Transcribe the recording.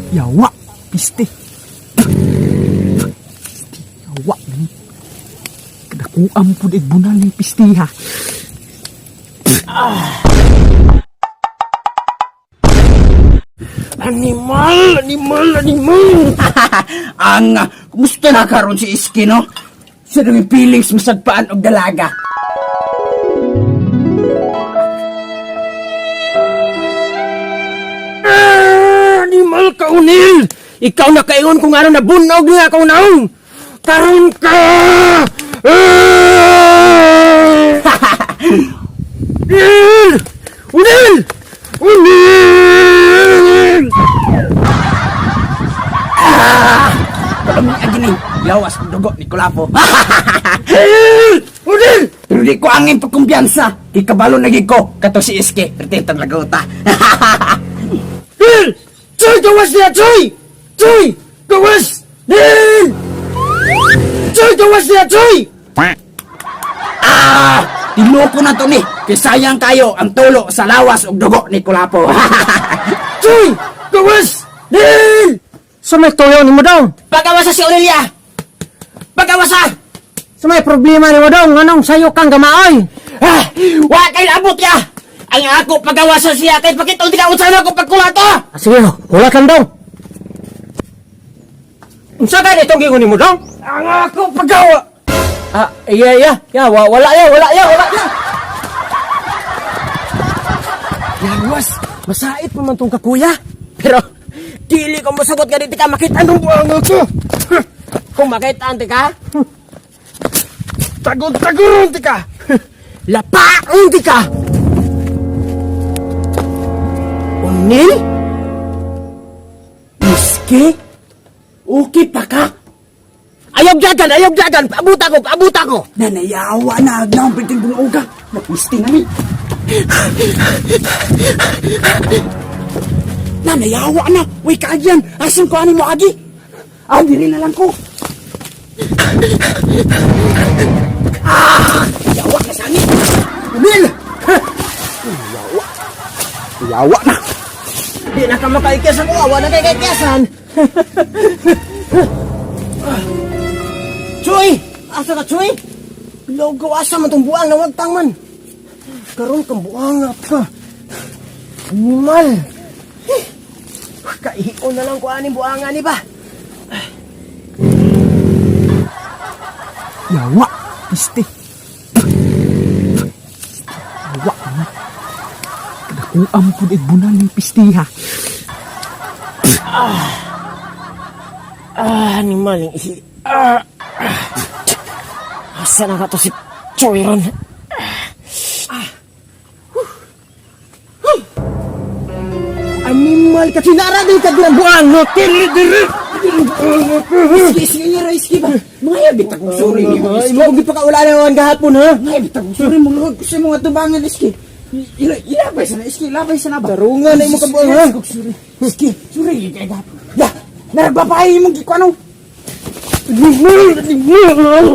Yawa, piste. Piste, yawa ni. Kadakuam pud ig bunal ning piste ha. Animal, animal, animal. Ang kumusta na karon si Iski, no? Sa yung feelings masagpaan og dalaga. Ah, animal ka, Unil! Ikaw na kaingon kung ano na bunog nga akong naong! Karon ka! Ah! Unil! Unil! Unil! Kalami agi ni lawas og dugo ni Kulapo. Unil! Unil! Pero di ko angin pagkumpiyansa. Kay kabalo na gid ko kato si Iski. Pertitang lagota. Nil! Choy, gawas niya! Choy! Choy! Gawas! Nil! Choy, gawas niya! Choy! Ah! Tiloko na to ni. Kay sayang kayo ang tulo sa lawas og dugo ni Kulapo. Choy! Gawas! Nil! Sa may tuyo ni mo dong. Pagawasa si Aurelia! Pagawasa! Sa may problema ni mo dong, anong sayo kang gamaoy? Ah! Wa kay abot ya! Ang ako pagawasa siya kay pakita unti ka unsa na ako pagkulato! Ah, sige, wala kang dong. Unsa ka nitong gingon ni mo dong? Ang ako pagawa! Ah, iya iya, ya wala ya, wala ya, wala ya. Yawas! Masait pa man tong kakuya. Pero, dili ko mosagot nga di ka makita nung buang ako. Kung makita ante ka, Tagod-tagoron ti ka! Lapaon ti ka! Unil? Miski? Okay pa ka? Ayaw dagan! Ayaw dagan! Paabot ako! Paabot ako! Nanayawa na agnaw piting bunguga. Magpisti na ni. Nanayawa na. Uy, kaagyan. Asan ko ani mo agi? Ah, diri na lang ko. Ah! Yawa na sani. Unil! Yawa. Yawa na. Di na ka makaikiyasan ko! Awa na kay kaikiyasan! Choy! Asa ka, Choy? Logo, asa man tong buang na wagtang man. Karon kang buang nga pa. Animal! Eh, Kaihion na lang ko aning buangan ni ba? Yawa, piste. Yawa ni. Kadakuam pud ig bunal ning piste ha. Ah, animal yung isi. Ah, ah. Asa na ka to si Choy ron? Ah. Huh. Animal ka sinara din ka dirang buang no diri diri. Iski, iski, iski, iski ba? Mga yabit akong sorry ni mo. Ay, mo gipakaulanan gahapon ha. Mga yabit akong sorry mo. Luhod ko sa mga tubangan, iski. Ila, ilabay sa na, iski, ilabay sa na ba? Tarungan na imo kabuang ha. Sorry, iski, sorry, kay gahapon. Ya, naragbabae mong gikuano. Animal, animal.